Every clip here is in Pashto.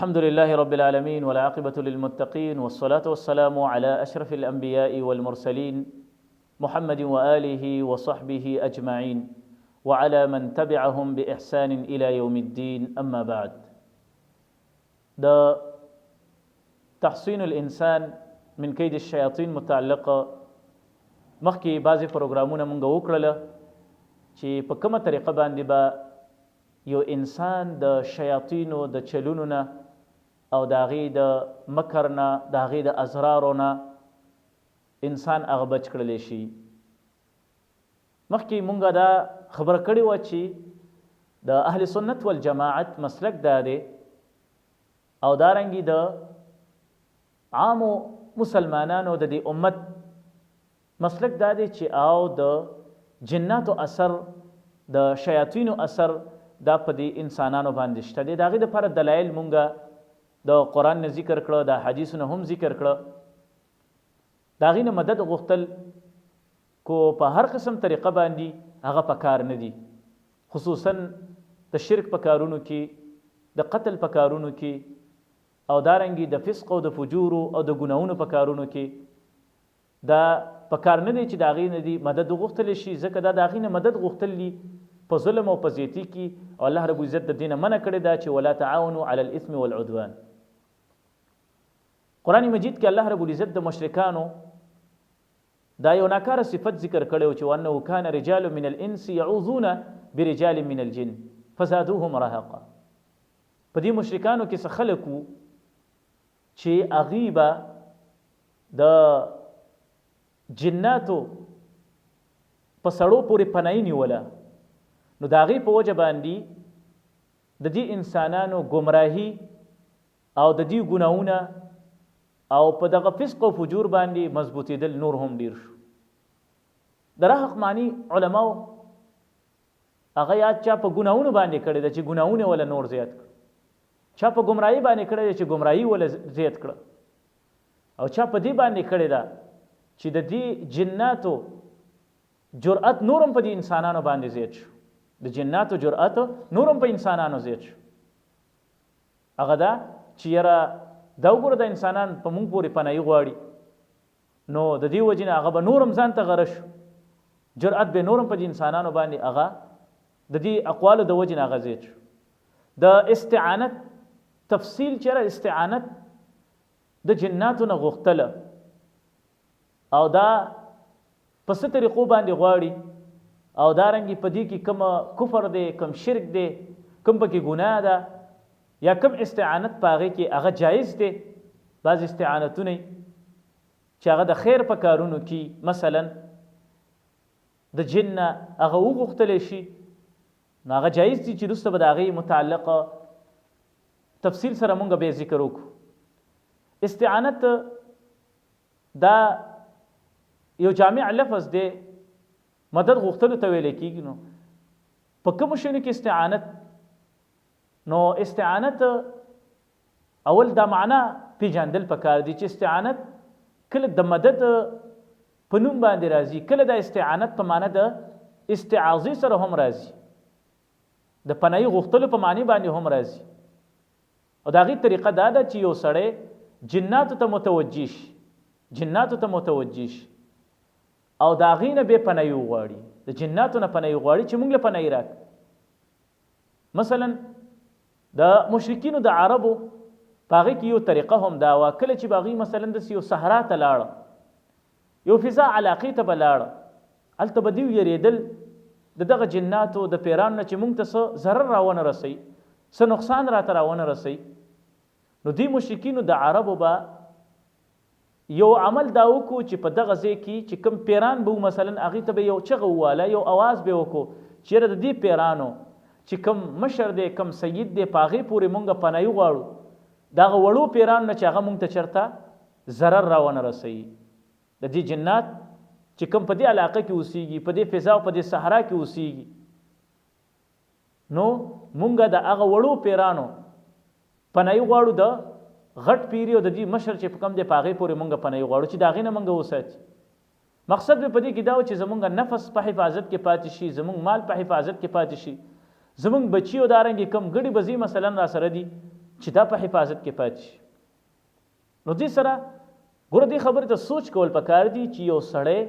الحمد لله رب العالمين والعاقبة للمتقين والصلاة والسلام على أشرف الأنبياء والمرسلين محمد وآله وصحبه أجمعين وعلى من تبعهم بإحسان إلى يوم الدين أما بعد. د تحصين الانسان من کید الشیاطین متعلق مخکې بعضې پروګرامونه مونږ وکړل چې په کومه طریقه باندې به یو انسان د شیاطینو د چلونو نه او د هغې د مکر نه، د هغې د اضرارو نه انسان هغه بچ کړلی شي. مخکې مونږ دا خبره کړې وه چې د اهل سنت والجماعت مسلک دا دی او دارنګي د عامو مسلمانانو د دې امت مسلک دا دی چې او د جناتو اثر، د شیاطینو اثر دا په دې انسانانو باندې شته دی. د هغې دپاره دلایل مونږ د قرآن نه ذکر کړه، د احادیثو نه هم ذکر کړه. د هغې نه مدد غوښتل کو په هر قسم طریقه باندې هغه پکار نه دي، خصوصا د شرک په کارونو کې، د قتل په کارونو کې، او دارنګي د فسق او د فجورو او د ګناهونو په کارونو کې دا په کار نه دی چې د هغې نه دي مدد وغوښتل شي، ځکه دا د هغې نه مدد غوښتل دي په ظلم او په زیاتي کې، او الله رب العزت د دې نه منع کړې ده چې ولا تعاونوا علی الاثم والعدوان. قرآن مجید کې الله رب العزت د مشرکانو دا یو ناکاره صفت ذکر کړی چې وانه کان رجال من الانس يعوذون برجال من الجن فزادوهم رهقا. په دې مشرکانو کې څه خلک وو چې هغوی به د جناتو په سړو پورې پناهي نیوله، نو د هغې په وجه باندې د دې انسانانو ګمراهي او د دې ګناهونه او په دغه فسق او فجور باندې مضبوطېدل نور هم ډیر شو. د رهق معنی علماو هغه یاد چا په ګناهونو باندې کړی ده چې ګناهونه وله نور زیات کړ، چا په ګمراهي باندې کړی ده چې ګمراهي وله زیات کړه، او چا په دې باندې کړی ده چې د دې جناتو جرأت نورم په دې انسانانو باندې زیات شو، د جناتو جرأت نورم په انسانانو زیات شو. هغه دا چې یاره دا وګوره دا انسانان په مونږ پورې پناهي غواړي، نو د دې وجې نه هغه به نور هم ځان ته غره شو، جرأت به نور هم په دې انسانانو باندې هغه د دې اقوالو د وجې نه هغه زیات شو. د استعانت تفصیل چېرې استعانت د جناتو نه غوښتله او دا په څه طریقو باندې غواړي او دارنګې په دې کې کوم کفر دی، کوم شرک دی، کوم پکې ګناه ده، یا کوم استعانت په هغې کې هغه جایز دی. بعض استعانتونه چې هغه د خیر په کارونو کې مثلا د جن نه هغه وغوښتلی شي نو هغه جایز دي چې وروسته به د هغې متعلق تفصیل سره مونږ به ذکر وکړو. استعانت دا یو جامع لفظ دی، مدد غوښتلو ته ویل کېږي. نو په کومو شیانو کې استعانت؟ نو استعانت اول دا معنا پیژندل پکار دي چې استعانت کله د مدد په نوم باندې راځي، کله د استعانت په معنی د استعاذې سره هم راځي، د پناهي غوښتلو په معنی باندې هم راځي. او د هغې طریقه دا ده چې یو سړی جناتو ته متوجه شي، جناتو ته متوجه شي او د هغې نه بیا پناهي وغواړي، د جناتو نه پناهي وغواړي چې موږ له پناهي راکړي. مثلا د مشرکینو د عربو په هغې کې یو طریقه هم دا وه، کله چې به هغوی مثلا داسې یو صحرا ته لاړه، یو فضا علاقې ته به لاړه، هلته به دوی یریدل د دغه جناتو د پیرانو نه چې مونږ ته څه ضرر راونه رسوي، څه نقصان راته راونه رسوي. نو دې مشرکینو د عربو به یو عمل دا وکړو چې په دغه ځای کې چې کوم پیران به وو مثلا هغوی ته به یو چغه وواله، یو اواز به وکړو چې یاره د دې پیرانو چې کوم مشر دی، کوم سید دی، په هغې پورې مونږ پناهي غواړو د هغه وړو پیرانو نه چې هغه مونږ ته چېرته ضرر راونه رسوي. د دې جنات چې کوم په دې علاقه کې اوسیږي، په دې فضا او په دې صحرا کې اوسیږي، نو مونږ د هغه وړو پیرانو پناهي غواړو، د غټ پیری او د دې مشر چې په کوم دی په هغې پورې مونږ پناهي غواړو چې د هغې نه مونږ وساتي. مقصد به په دې کې دا و چې زمونږ نفس په حفاظت کې پاتې شي، زمونږ مال په حفاظت کې پاتې شي، زمونږ بچي او دارنګې کوم ګړي بزي مثلا را سره دي چې دا په حفاظت کې پاتې شي. نو دې سره ګوره دې خبرې ته سوچ کول پکار دي چې یو سړی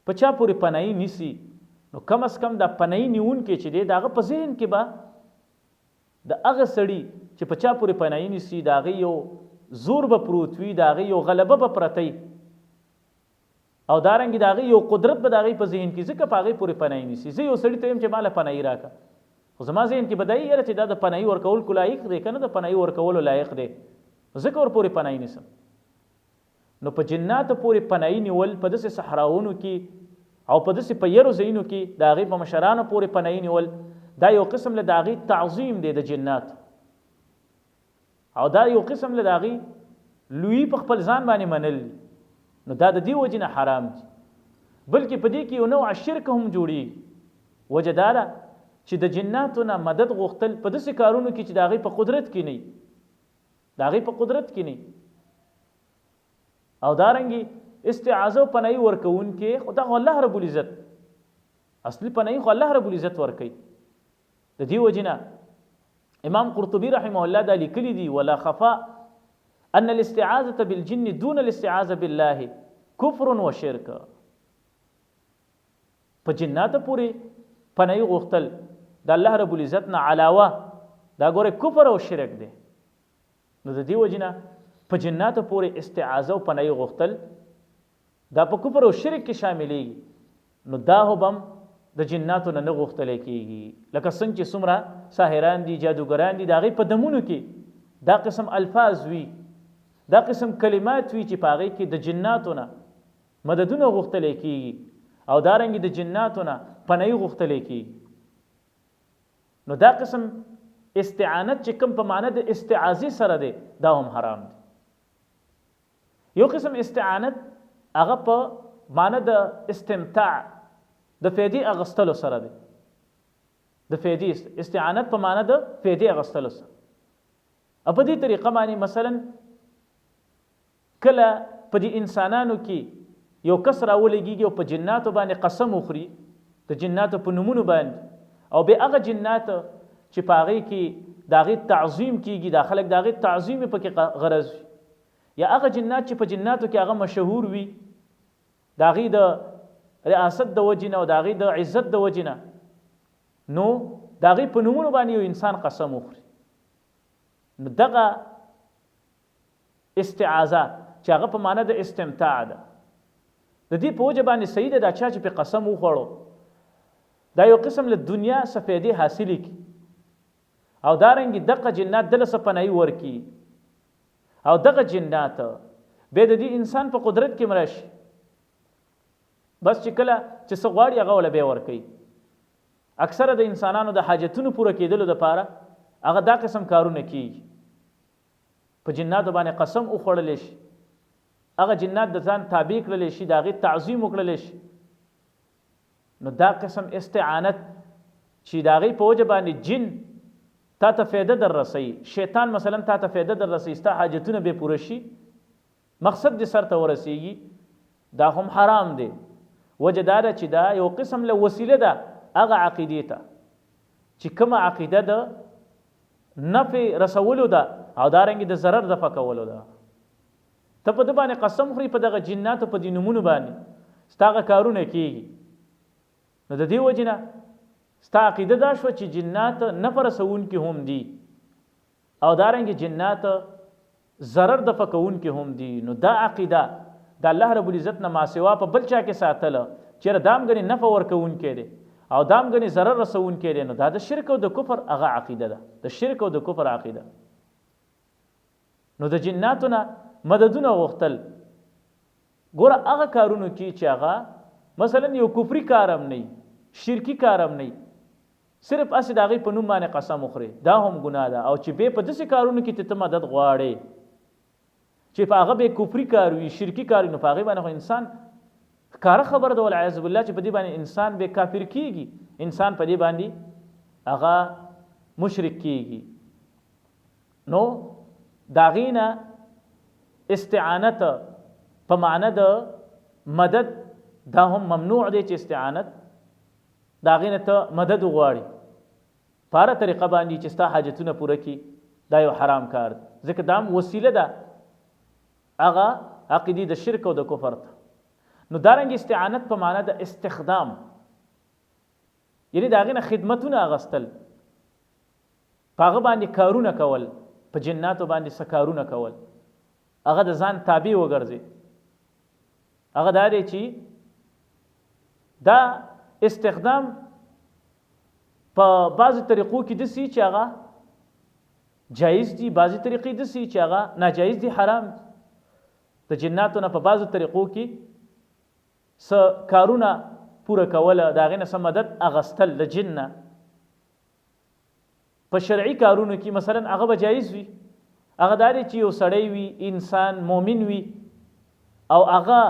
په چا پورې پناهي نیسي، نو کم از کم دا پناهي نیونکی چې دی د هغه په ذهن کې به د هغه سړي چې په چا پورې پناهي نیسي د هغې یو زور به پروت وي، د هغې یو غلبه به پرته وي او دارنګې د هغې یو قدرت به د هغې په ذهن کې، ځکه په هغې پورې پناهي نیسي. زه یو سړي ته وایم چې ماله پناهي راکړه، خو زما ذهن کې به دا وي یاره چې دا د پناهي ورکولو لایق دی که نه د پناهي ورکولو لایق دی، ځکه ورپورې پناهي نیسم. نو په جناتو پورې پناهي نیول په داسې صحراونو کې او په داسې په یرو ځایونو کې د هغې په مشرانو پورې پناهي نیول، دا یو قسم له د هغې تعظیم دی د جناتو، او دا یو قسم له د هغې لویي په خپل ځان باندې منل دي. نو دا د دې وجې نه حرام دي، بلکې په دې کې یو نوع شرک هم جوړیږي. وجه دا ده چې د جناتو نه مدد غوښتل په داسې کارونو کې چې د هغې په قدرت کې نه وي، د هغې په قدرت کې نه، او دارنګي استعاذه او پناهي ورکوونکی خو دا خو الله رب العزت، اصلي پناهي خو الله رب العزت ورکوي. د دې وجې نه امام قرطبي رحمه الله دا لیکلي دي، ولا خفاء ان الاستعاذة بالجن دون الاستعاذة بالله کفر وشرک. په جناتو پورې پناهي غوښتل د الله رب العزت نه علاوه دا ګوره کفر او شرک دی. نو د دې وجې نه په جناتو پورې استعاذه او پناهي غوښتل دا په کفر او شرک کې شاملېږي، نو دا هم د جناتو نه نه غوښتل کېږي. لکه څنګه چې څومره ساحران دي، جادوګران دي، د هغې په دمونو کې دا قسم الفاظ وي، دا قسم کلمات وي چې په هغې کې د جناتو نه مددونه غوښتل کېږي او دارنګې د جناتو نه پناهي غوښتل کېږي. نو دا قسم استعانت چې کوم په معنی د استعاذې سره دی دا هم حرام دی. یو قسم استعانت هغه په معنی د استمتاع د فیدې اغستلو سره دی، د فیدې استعانت په معنی د فیدې اغستلو سره. او په دې طریقه باندې مثلا کله په دې انسانانو کې یو کس راولګیږي او په جناتو باندې قسم وخوري، د جناتو په نومونو باندې، او بیا هغه جنات چې په هغې کې د هغې تعظیم کیږي، دا خلک د هغې تعظیم یې پکې غرض وي، یا هغه جنات چې په جناتو کې هغه مشهور وي د هغې د ریاست د وجې نه او د هغې د عزت د وجې نه، نو د هغې په نومونو باندې یو انسان قسم وخوري، نو دغه استعاذه چې هغه په معنی د استمتاع ده، د دې په وجه باندې صحیح ده دا چا چې په قسم وخوړو دا یو قسم له دنیا څه فایدې حاصلې کړي او دارنګې دغه جنات دله څه پناهي ورکړي او دغه جنات بیا د دې انسان په قدرت کې مراشي، بس چې کله چې څه غواړي هغه وله بیا ورکوي. اکثره د انسانانو د حاجتونو پوره کېدلو دپاره هغه دا قسم کارونه کیږي، په جناتو باندې قسم وخوړل شي، هغه جنات د ځان تابع کړل شي، د هغې تعظیم وکړل شي. نو دا قسم استعانت چې د هغې په وجه باندې جن تا ته فایده در رسوي، شیطان مثلا تا ته فایده در رسوي، ستا حاجتونه به پوره شي، مقصد دې سر ته ورسیږي، دا هم حرام دی. وجه دا ده چې دا یو قسم له وسیله ده هغه عقیدې ته چې کومه عقیده ده نفع رسولو ده او دارنګې د ضرر دفع کولو ده. ته په ده باندې قسم خوري په دغه جناتو په دې نومونو باندې ستا هغه کارونه کیږي، نو د دې وجې نه ستا عقیده دا شوه چې جنات نفع رسوونکي هم دي او دارنګې جنات ضرر دفع کوونکي هم دي. نو دا عقیده د الله رب العزت نه ماسوا په بل چا کې ساتل چېرې دا هم ګنې نفع ورکوونکی دی او دا هم ګنې ضرر رسوونکی دی، نو دا د شرک او د کفر هغه عقیده ده، د شرک او د کفر عقیده. نو د جناتو نه مددونه غوښتل ګوره هغه کارونو کې چې هغه مثلا یو کفري کار هم نه، شرکي کار هم نه، صرف هسې د هغې په نوم باندې قسم وخورې دا هم ګناه ده. او چې بیا په داسې کارونو کې ته مدد غواړې چې په هغه به کفري کار وي، شرکي کار وي، نو په هغې باندې خو انسان ښکاره خبره ده والعیاذ بالله چې په دې باندې انسان به کافر کیږي، انسان په دې باندې هغه مشرک کیږي. نو د هغې نه استعانت په معنی د مدد دا هم ممنوع دی چې استعانت د هغې نه ته مدد وغواړي په هره طریقه باندې چې ستا حاجتونه پوره کړي، دا یو حرام کار دی، ځکه دا هم وسیله ده هغه عقیدې د شرک او د کفر ته. نو دارنګ استعانت په معنا د استخدام، یعنی د هغې نه خدمتونه اغستل، په هغه باندې کارونه کول، په جناتو باندې څه کارونه کول، هغه د ځان تابع وګرځي. هغه دا دی چې دا استخدام په بعضې طریقو کې دسی چې هغه جایز دي، بعضې طریقې دسی چې هغه ناجایز دي، حرام دي. د جناتو نه په بعضو طریقو کې څه کارونه پوره کول، د هغې نه څه مدد اغستل د جن نه په شرعي کارونو کې مثلا هغه به جایز وي. هغه دا دی چې یو سړی وي، انسان مؤمن وي، او هغه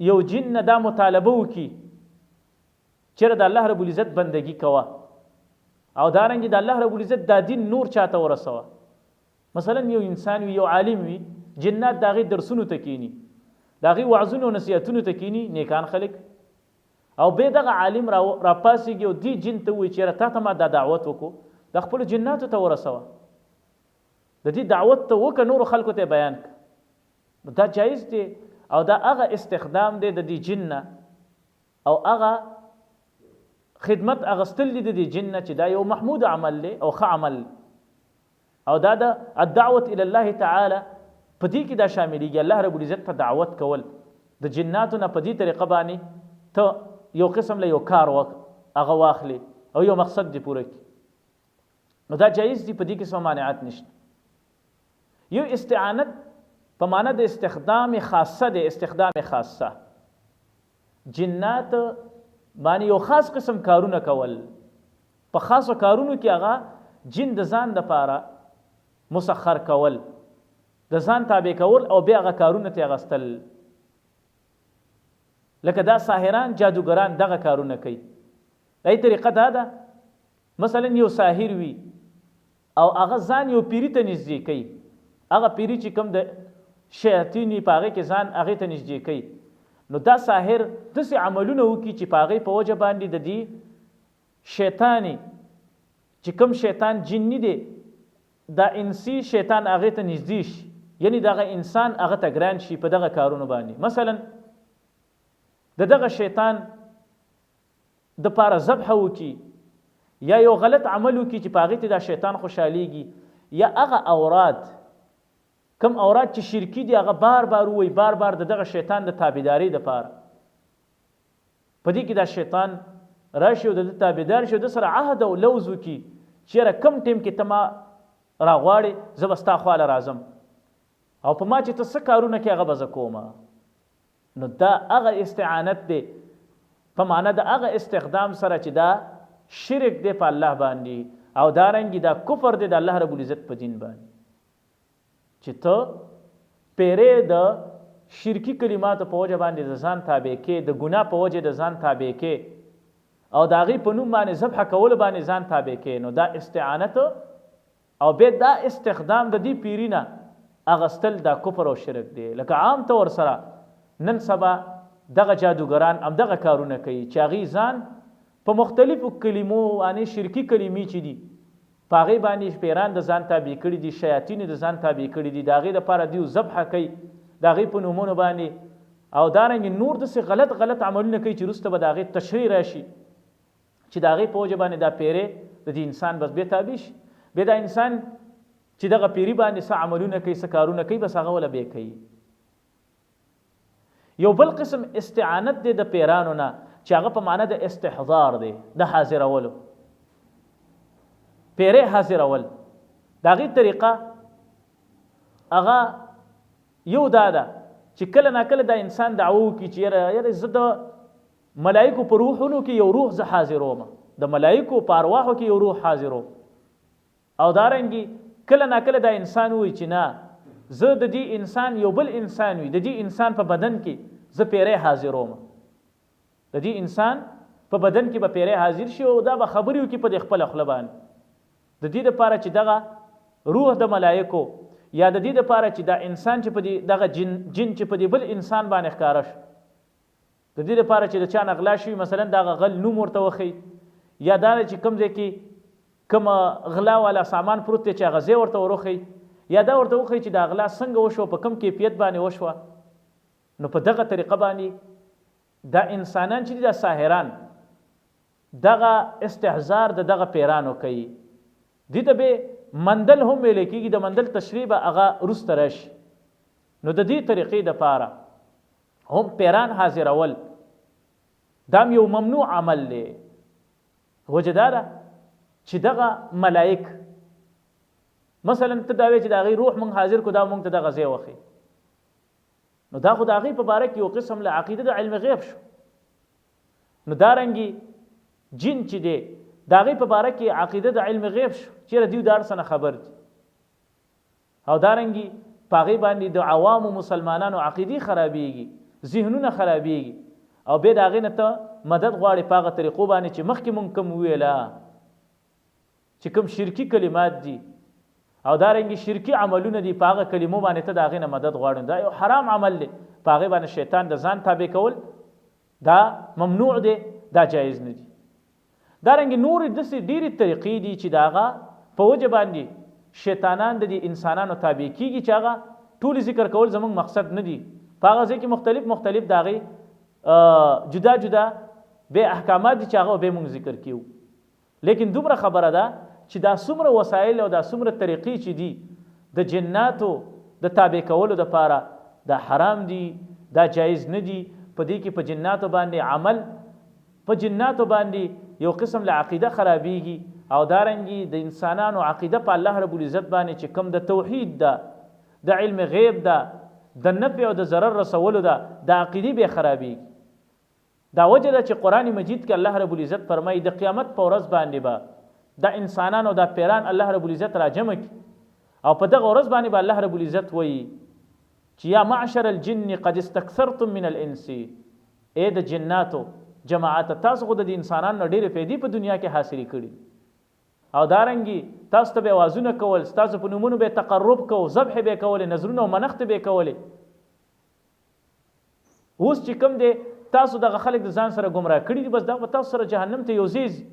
یو جن نه دا مطالبه وکړي چېرې د الله رب العزت بندگی کوه او دارنګې د الله رب العزت دا دین نور چاته ورسوه. مثلا یو انسان وي، یو عالم وي، جنات د هغې درسونو ته کینی، د هغې وعظونو او نصیحتونو ته کینی، نیکان خلک، او بیا دغه عالم را راپاڅېږي او دې جن ته ووایي چې یاره تا ته ما دا دعوت وکړو، دا خپلو جناتو ته ورسوه، د دې دعوت ته وکړه، نورو خلکو ته بیان کړه. نو دا جایز دی او دا هغه استخدام دی د دې جن نه او هغه خدمت اغستل دي د دې جن نه چې دا یو محمود عمل دی او ښه عمل دی. او دا د الدعوت الی الله تعالی په دې کې دا شاملېږي، الله رب العزت ته دعوت کول د جناتو نه په دې طریقه باندې ته یو قسم له یو کار هغه واخلې او یو مقصد دې پوره کړي، نو دا جایز دي، په دې کې څه ممانعت نشته. یو استعانت په معنا د استخدام خاصه دی، استخدام خاصه جنات باندې یو خاص قسم کارونه کول، په خاصو کارونو کې هغه جن د ځان دپاره مسخر کول، د ځان تابع کول او بیا هغه کارونه ترې اخیستل، لکه دا ساحران جادوګران دغه کارونه کوي. د هغې طریقه دا ده، مثلا یو ساحر وي او هغه ځان یو پیري ته نږدې کوي، هغه پیري چې کوم د شیاطین وي په هغې کې ځان هغې ته نږدې کوي، نو دا ساحر داسې عملونه وکړي چې په هغې په وجه باندې د دې شیطاني چې کوم شیطان جني دی دا انسي شیطان هغې ته نږدې شي، یعنی دغه انسان هغه ته ګران شي په دغه کارونو باندې. مثلا د دغه شیطان د پاره ذبح وکړي یا یو غلط عمل وکړي چې په هغې ته دا شیطان خوشحالیږي، یا هغه اوراد کوم اوراد چې شرکي دي هغه بار بار ووایي، بار بار د دغه شیطان د تابعدارۍ دپاره. په دې کې دا شیطان راشي او د ده تابعدار شي او ده سره عهد او لوظ وکړي چې یاره کوم ټیم کې ته ما راغواړې زه به ستا خواله راځم او په ما چې ته څه کارونه کوې هغه به زه کوم. نو دا هغه استعانت دی په معنا د هغه استخدام سره چې دا شرک دی په الله باندې او دارنګې دا کفر دی د الله رب العزت په دین باندې، چې ته پیرې د شرکی کلماتو په وجه باندې د ځان تابع کې، د ګناه په وجه د ځان تابع کې او د هغې په نوم باندې ذبح کولو باندې ځان تابع کې، نو دا استعانت او بیا دا استخدام د دې پیري نه اغستل دا کفر او شرک دی. لکه عام طور سره نن سبا دغه جادوګران همدغه کارونه کوي چې هغوی ځان په مختلفو کلمو باندې شرکي کلمې چې دي په هغې باندې پیران د ځان تابع کړي دي، شیاطین د ځان تابع کړي دي، د هغې دپاره دیو ذبح کوي د هغې په نومونو باندې او دارنګې نور داسې غلط غلط عملونه کوي چې وروسته به د هغې تشریح راشي چې د هغې په وجه باندې دا پیری د دې انسان بس بیا تابع شي، بیا دا انسان چې دغه پیری باندې څه عملونه کوي څه کارونه کوي بس هغه وله بیا کوي. یو بل قسم استعانت دی د پیرانو نه چې هغه په معنا د استحضار دی، د حاضرولو، پیری حاضرول. د هغې طریقه هغه یو دا ده چې کله ناکله دا انسان دعوه وکړي چې یاره یاره زه د ملایکو په روحونو کې یو روح زه حاضروم، د ملایکو په ارواحو کې یو روح حاضروم. او دارنګي کله ناکله دا انسان وایي چې نه زه د دې انسان یو بل انسان وي، د دې انسان په بدن کې زه پیری حاضروم، د دې انسان په بدن کې به پیری حاضر شي او دا به خبرې وکړي په دې خپله خوله باندې، د دې دپاره چې دغه روح د ملایکو یا د دې دپاره چې دا انسان چې په دې دغه جن جن چې په دې بل انسان باندې ښکاره شو، د دې لپاره چې د چا نه غلا شوي مثلا د هغه غل نوم ورته وښیي، یا دا چې کوم ځای کې کوم غلا والا سامان پروت دی چې هغه ځای ورته وروښیي، یا دا ورته وښیي چې دا غلا څنګه وشوه، په کوم کیفیت باندې وشوه. نو په دغه طریقه باندې دا انسانان چې دي، دا ساحران دغه استحضار د دغه پیرانو کوي. دې ته به مندل هم ویل کېږي، د مندل تشریح به هغه وروسته راشي. نو د دې طریقې دپاره هم پیران حاضرول دا هم یو ممنوع عمل دی. وجه دا ده چې دغه ملائک مثلا ته دا وایې چې د هغې روح مونږ حاضر کړو، دا مونږ ته دغه ځای وښیي، نو دا خو د هغې په باره کې یو قسم له عقیده د علم غیب شو. نو دارنګي جن چې دی د هغې په باره کې عقیده د علم غیب شو، چېرې دیو د هر څه نه خبر دي. او دارنګي په هغې باندې د عوامو مسلمانانو عقیدې خرابېږي، ذهنونه خرابېږي، او بیا د هغې نه ته مدد غواړې په هغه طریقو باندې چې مخکې مونږ کوم وویله چې کوم شرکي کلمات دي او دارنګي شرکي عملونه دي، په هغه کلمو باندې ته د هغې نه مدد غواړې. دا یو حرام عمل دی، په هغې باندې شیطان د ځان تابع کول دا ممنوع دی، دا جایز نه دي. دارنګه نورې داسې ډېرې طریقې دي چې د هغه په وجه باندې شیطانان د دې انسانانو تابع کیږي چې هغه ټولې ذکر کول زموږ مقصد نه دي. په هغه ځای کې مختلف مختلف د هغې جدا جدا به احکامات دي چې هغه به موږ ذکر کیو، لیکن دومره خبره ده چې دا څومره وسایل او دا څومره طریقې چې دي د جناتو د تابع کولو دپاره، دا حرام دي، دا جایز نه دي. په دې کې په جناتو باندې عمل، په جناتو باندې یو قسم له عقیده خرابیږي، او دارنګي د انسانانو عقیده په الله رب العزت باندې چې کوم د توحید ده، د علم غیب ده، د نفع او د ضرر رسولو ده، د عقیدې به خرابیږي. دا وجه ده چې قرآن مجید کې الله رب العزت فرمایي د قیامت په ورځ باندې به دا انسانان او دا پیران الله رب العزت راجمع کړي، او په دغه ورځ باندې به الله رب العزت وایي چې یا معشر الجن قد استکثرتم من الانس، ای د جناتو جماعت، تاسو خو د دې انسانانو نه ډېرې فایدې په دنیا کې حاصلې کړي، او دارنګي تاسو ته به اوازونه کول، ستاسو په نومونو به تقرب کو، ذبح به کولې، نذرونه او منښتې به کولې. اوس چې کوم دی تاسو دغه خلک د ځان سره ګمراه کړي دي، بس دا به تاسو سره جهنم ته یو ځای ځي.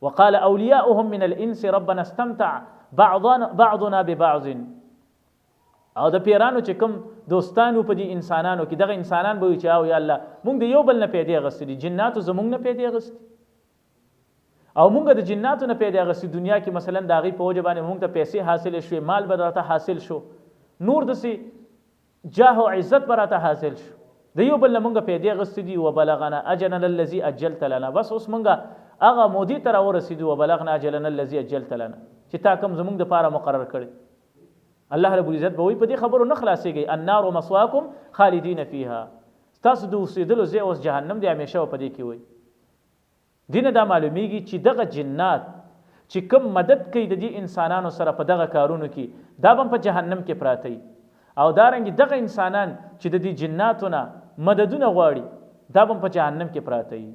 وقال اولیاؤهم من الانس ربنا استمتع بعضنا ببعض. او د پیرانو چې کوم دوستان وو په دې انسانانو کې، دغه انسانان به وي چې او یا الله مونږ د یو بل نه پیدې اخیستې دي، جناتو زمونږ نه پیدې اخیستې او مونږ د جناتو نه پیدې اخیستې. دنیا کې مثلا د هغې په وجه باندې مونږ ته پیسې حاصلې شوې، مال به راته حاصل شو، نور داسې جاه او عزت به راته حاصل شو، د یو بل نه مونږ پیدې اخیستې دي. وبلغنا اجلنا الذي اجلت لنا، بس اوس مونږ هغه مودې ته راورسېدو، وبلغنا اجلنا الذي اجلت لنا، چې تا کوم زمونږ دپاره مقرر کړی. الله رب العزت به وایي په دې خبرو نه خلاصېږئ، النار مثواکم خالدین فیها، ستاسو د اوسېدلو ځای اوس جهنم دی، همیشه به په دې کې وئ. دې نه دا معلومیږي چې دغه جنات چې کوم مدد کوي د دې انسانانو سره په دغه کارونو کې، دا به هم په جهنم کې پراته وي، او دارنګې دغه انسانان چې د دې جناتو نه مددونه غواړي، دا به هم په جهنم کې پراته وي.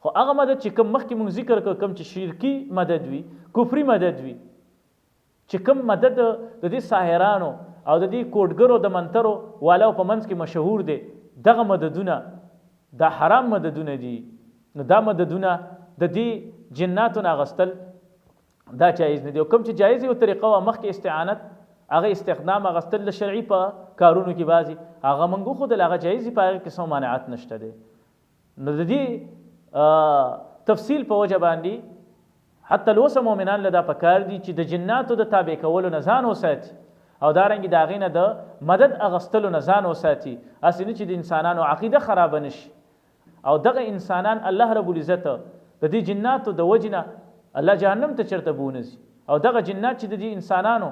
خو هغه مدد چې کوم مخکې مونږ ذکر کړ، کوم چې شرکي مدد وي، کفري مدد وي، چې کوم مدد د دې ساحرانو او د دې کوډګرو د منترو والاو په منځ کې مشهور دی، دغه مددونه دا حرام مددونه دي. نو دا مددونه د دې جناتو نه اخیستل دا جایز نه دي. او کوم چې جایز یو طریقه وه مخکې استعانت، هغه استخدام اخیستل د شرعي په کارونو کې بعضې هغه موږ وښودل، هغه جایز دي، په هغې کې څه ممانعت نشته دی. نو د دې تفصیل په وجه باندې حتی الوسه مؤمنان له دا پکار دي چې د جناتو د تابع کولو نه ځان وساتي، او دارنګې د هغې نه د مدد اغستلو نه ځان وساتي، هسې نه چې د انسانانو عقیده خرابه نه شي، او دغه انسانان الله رب العزت د دې جناتو د وجې نه الله جهنم ته چېرته بونه ځي، او دغه جنات چې د دې انسانانو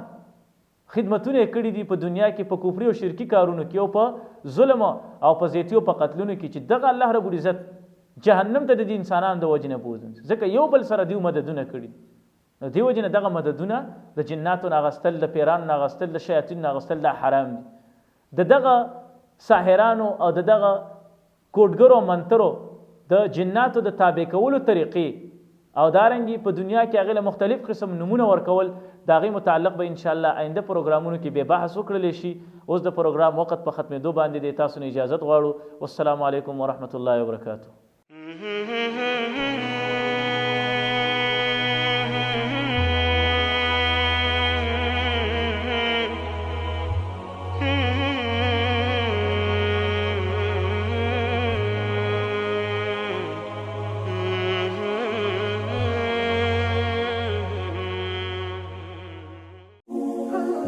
خدمتونه یې کړي دي په دنیا کې په کفري او شرکي کارونو کې او په ظلم او په زیتیو په قتلونو کې، چې دغه الله رب العزت جهنم ته د دې انسانانو د وجې نه بوځي، ځکه یو بل سره دیو مددونه کړي دي. نو دې وجې نه دغه مددونه د جناتو نه اخیستل، د پیرانو نه اخیستل، د شیاطینو نه اخیستل دا حرام دي. د دغه ساحرانو او د دغه کوډګرو او منترو د جناتو د تابع کولو طریقې او دارنګي په دنیا کې هغې له مختلف قسم نومونه ورکول، د هغې متعلق به انشاءالله آینده پروګرامونو کې بیا بحث وکړل شي. اوس د پروګرام وخت په ختمېدو باندې دی، تاسو نه اجازت غواړو. والسلام علیکم ورحمة الله وبرکاته.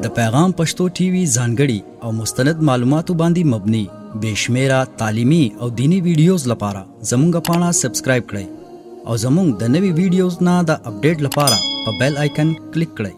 د پیغام پښتو ټي وي ځانګړي او مستند معلوماتو باندې مبني بې شمېره تعلیمي او دیني ویډیوز لپاره زمونږ پاڼه سبسکرایب کړئ او زمونږ د نوي ویډیوز نه د اپډیټ لپاره په بیل آیکن کلیک کړئ.